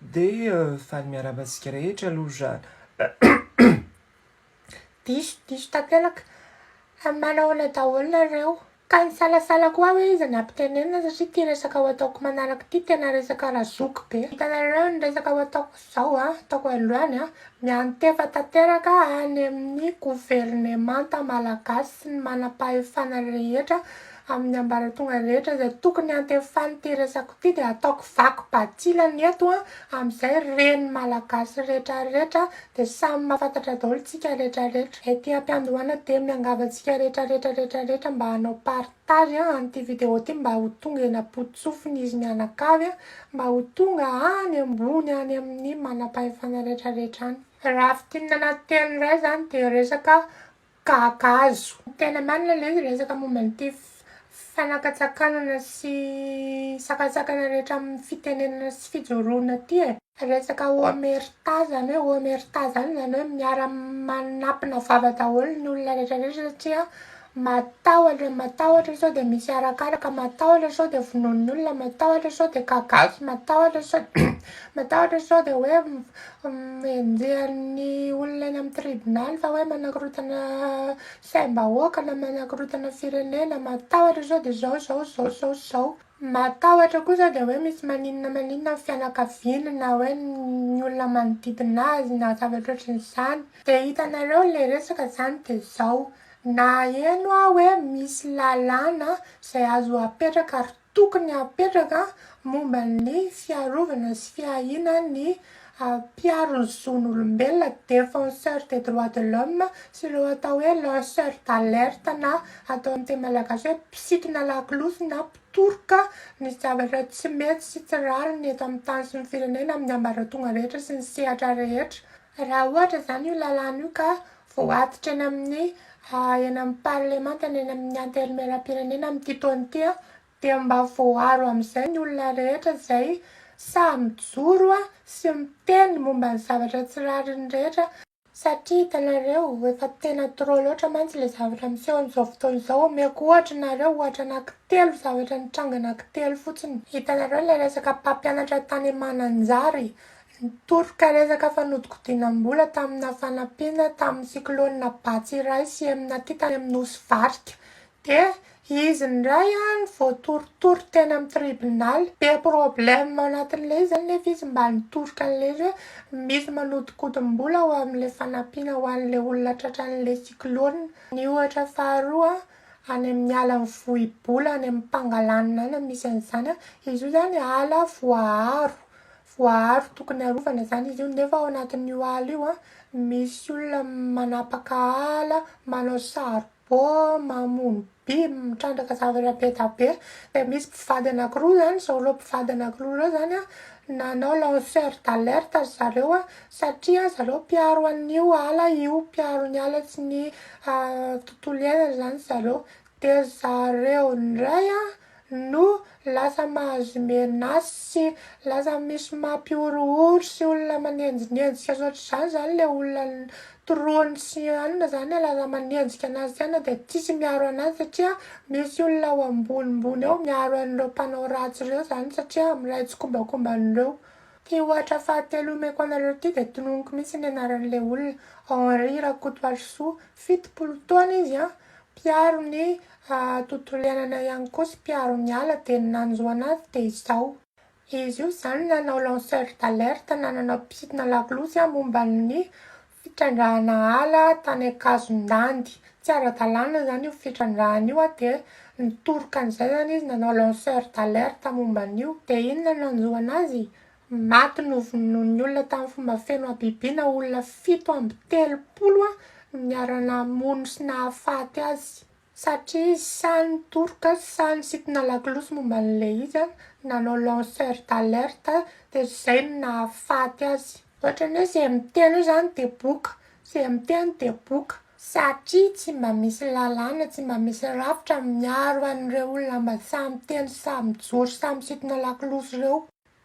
Dia faly miarahaba antsika rehetra aloha za. Diso, diso tanteraka. Manahoana daholo nareo? Ka nisalasala koa aho hoe iza no ampitenenina satria ity resaka ho ataoko manaraka ity tena resaka razoky be. Hitanareo ny resaka ho ataoko izao an, ataoko androany an, miantefa tanteraka any amin'ny governemanta malagasy sy ny manam-pahefana rehetra amin'ny ambaratonga rehetra izay tokony hiantefan'ity resako ity dia ataoko vaky batsilany eto an, amin'izay ren'ny malagasy rehetra rehetra dia samy mahafantatra daholo tsika rehetra rehetra. Ety ampiandohana dia miangavy antsika rehetra rehetra rehetra rehetra mba hanao partage an an'ity vidéo ity mba ho tonga eny am-potosofiny izy mianakavy an, mba ho tonga any ambony any amin'ny manam-pahefana rehetra rehetra any. Raha fintinina anaty teny iray izany dia resaka Kakazo. Tena marina ilay izy resaka momba an'ity fanakatsakanana sy sakantsakana rehetra amin'ny fitenenana sy fijoroana ity e. Resaka omerta zany hoe omerta zany zany hoe miara manapina vava daholo ny olona rehetra rehetra satria matahotra matahotra sao dia misy arakaraka matahotra sao dia vonoin'ny olona matahotra sao dia kakazo matahotra sao matahotra sao dia hoe Enjehan'ny olona eny amin'ny tribonaly fa hoe manakorontana saim-bahoaka na manakorontana firenena, matahotra sao dia izao izao izao izao izao. Matahotra koa sao dia hoe misy maninona maninona ny fianakaviany na hoe ny olona manodidina azy na zavatra ohatran'izany. Dia hitanareo ilay resaka izany dia izao, naheno aho hoe misy lalàna izay azo apetraka ary Tokony hapetraka momba ny fiarovana sy fiahiana ny mpiaro ny zon'olombelona, défenseurs des droits de l'homme, sy ireo atao hoe lanceurs d'alerte na atao amin'ny teny malagasy hoe mpisintona lakolosy na mpitoroka ny zavatra tsy mety sy tsy rariny eto amin'ny tany sy ny firenena amin'ny ambaratonga rehetra sy ny sehatra rehetra. Raha ohatra izany io lalàna io ka voatitra eny amin'ny eny amin'ny parlemanta na eny amin'ny antenimierampirenena amin'ity taona ity dia mba voaaro amin'izay ny olona rehetra izay sahy mijoro sy miteny momba ny zavatra tsy rariny rehetra, satria hitanareo efa tena trop loatra mantsy ilay zavatra miseho amin'izao fotoana izao, omeko ohatra nareo, ohatra anankitelo, zavatra nitranga anankitelo fotsiny, hitanareo ilay resaka mpampianatra tany Mananjary Nitoroka resaka fanodikodinam-bola tamina fanampiana tamin'ny cyclone Batsirai sy Emnati tany amin'ny Nosy Varika. Dia izy indray no voatorotoro teny amin'ny tribonaly. Be problème ao anatin'ilay izy izany nefa izy mba nitoroka an'ilay izy hoe misy manodinkodim-bola ao amin'ilay fanampiana ho an'ilay olona tratran'ilay cyclone. Ny ohatra faharoa, any amin'ny alan'i Vohibola any amin'ny Pangalanina any no misy an'izany. Izy io izany ala voaaro. Voaaro tokony arovana izany izy io nefa ao anatin'io ala io an, misy olona manapaka ala, manao saribao, mamono biby, mitrandraka zavatra be dia be. Dia misy mpivady anakiroa izany, izao ireo mpivady anakiroa ireo izany an, nanao lanceur d'alerte ry zareo an, satria zareo mpiaro an'io ala io, mpiaro ny ala sy ny tontolo iainana izany ry zareo. Dia zareo indray an no lasa mahazo menace sy lasa misy mampihorohoro sy olona manenjinenjika sy ohatr'izany zany le olona toroany sy anona zany e, lasa manenjika anazy sy anona de tsisy miaro anazy satria misy olona ao ambonimbony ao miaro an'ireo mpanao ratsy ireo zany satria miray tsikombakomba an'ireo. Ty ohatra fahatelo omeko anareo ty de tononiko mihitsy ny anaran'le olona, Henri Rakotoarisoa, 70 taona izy an, mpiaro ny tontolo iainana ihany koa sy mpiaro ny ala dia ny nanjo anazy dia izao. Izy io izany nanao lanceur d'alerte na nanao mpisintona lakolosy momba ny fitrandrahana ala tany Ankazondandy. Tsy ara-dalàna izany io fitrandrahana io dia nitoroka an'izay izany izy nanao lanceur d'alerte momba an'io. Dia inona no nanjo anazy? Maty novonoin'ny olona tamin'ny fomba feno habibiana olona 37 niara-namono sy nahafaty azy. Satria izy sahy nitoroka, sahy nisintona lakolosy momba an'ilay izy, nanao lanceur d'alerte, dia izay no nahafaty azy. Ohatran'ny hoe izay miteny eo izany dia boka, izay miteny dia boka. Satria tsy mba misy lalàna, tsy mba misy rafitra miaro an'ireo olona mba sahy miteny, sahy mijoro, sahy misintona lakolosy ireo.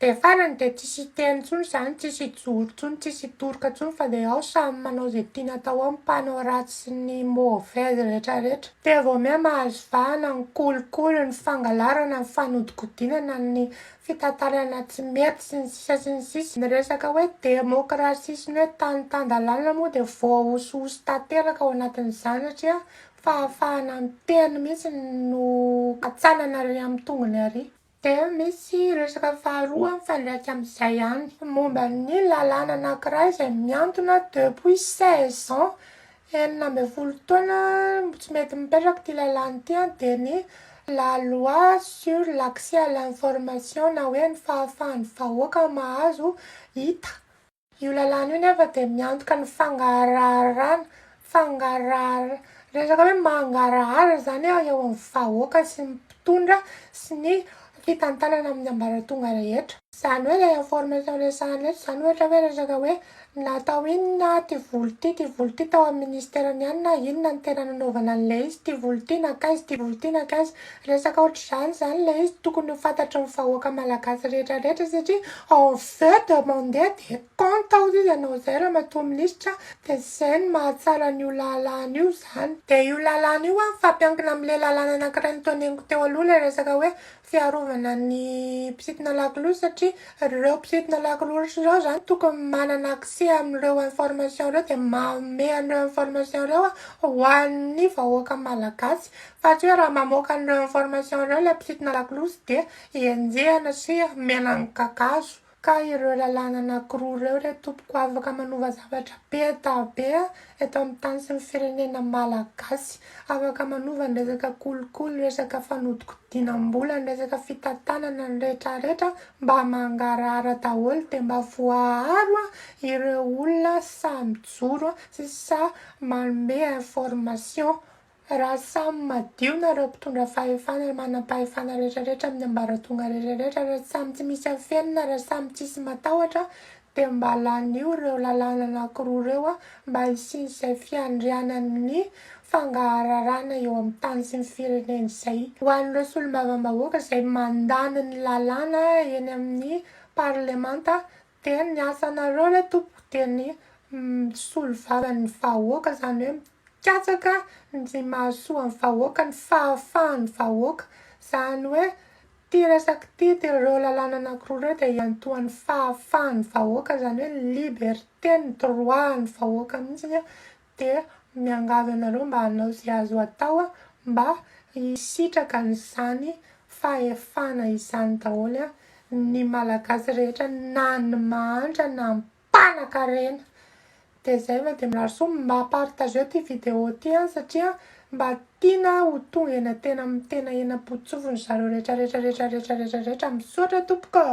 Dia farany dia tsisy hiteny intsony izany, tsisy hijoro intsony, tsisy hitoroka intsony fa dia ao samy manao izay tiany atao ao ny mpanao ratsy sy ny mauvaise rehetra rehetra. Dia vao miha mahazo vahana ny kolikoly, ny fangalarana, ny fanodikodinana, ny fitantarana tsy mety sy ny sisa sy ny sisa. Ny resaka hoe demokrasia sy ny hoe tany tan-dalàna moa dia voahosihosy tanteraka ao anatin'izany satria fahafahana miteny mihitsy no katsanana ary amin'ny tongony ary. Dia misy resaka faharoa mifandraika amin'izay ihany, momba ny lalàna anankiray izay mihantona depuis 16 ans, 16 taona tsy mety mipetraka ity lalàna ity an, dia ny la loi sur l'accès à l'information na hoe ny fahafahan'ny vahoaka mahazo hita. Io lalàna io nefa dia miantoka ny fangaraharana, fangarahara, resaka hoe mangarahara izany eo amin'ny vahoaka sy ny mpitondra sy ny fitantanana amin'ny ambaratonga rehetra. Izany hoe ilay information resahana eto izany ohatra hoe resaka hoe natao inona ity vola ity, ity vola ity tao amin'ny ministeran'ny anona, inona no tena nanaovana an'ilay izy, ity vola ity nankaiza, ity vola ity nankaiza. Resaka ohatr'izany izany ilay izy tokony ho fantatry ny vahoaka malagasy rehetra rehetra satria on veut demander des comptes hozy izy hanao izay ramatoa minisitra dia izay no mahatsara an'io lalàna io izany. Dia io lalàna io an mifampiankina amin'ilay lalàna anankiray noteneniko teo aloha ilay resaka hoe fiarovana ny mpisintona lakolosy satria ireo mpisintona lakolosy ireo izany tokony manana accès amin'ireo information ireo dia manome an'ireo information ireo ho an'ny vahoaka malagasy fa tsy hoe raha mamoaka an'ireo information ireo ilay mpisintona lakolosy dia enjehina sy omena ny kakazo. Ka ireo lalàna anankiroa ireo re tompoko afaka manova zavatra be da be eto amin'ny tany sy ny firenena malagasy. Afaka manova ny resaka kolikoly, ny resaka fanodikodinam-bola, ny resaka fitantanana ny retraretra mba mangarahara daholo dia mba voaaro ireo olona sahy mijoro sy sahy manome information. Raha samy madio nareo mpitondra fahefana ary manam-pahefana rehetra rehetra amin'ny ambaratonga rehetra rehetra, raha samy tsy misy afenina, raha samy tsisy matahotra dia mba lanio ireo lalàna anankiroa ireo mba hisian'izay fiandrianan'ny fangahararana eo amin'ny tany sy ny firenena izay. Ho an'ireo solombavambahoaka izay mandany ny lalàna eny amin'ny parlemanta dia ny asanareo re tompoko dia ny misolo vava ny vahoaka izany hoe mikatsaka ny mahasoa ny vahoaka, ny fahafahan'ny vahoaka, izany hoe ity resaka ity dia ireo lalàna anankiroa ireo dia iantohan'ny fahafahan'ny vahoaka izany hoe ny liberté, ny droit an'ny vahoaka mihitsy dia miangavy anareo mba hanao izay azo atao mba hisitraka an'izany fahefana izany daholo ny Malagasy rehetra na ny mahantra na ny mpanakarena. Dia izay fa dia mirary soa mba partageo ity vidéo ity an satria mba tiana ho tonga eny tena amin'ny tena eny am-potosofiny zareo rehetra rehetra rehetra rehetra rehetra rehetra. Misaotra tompoko.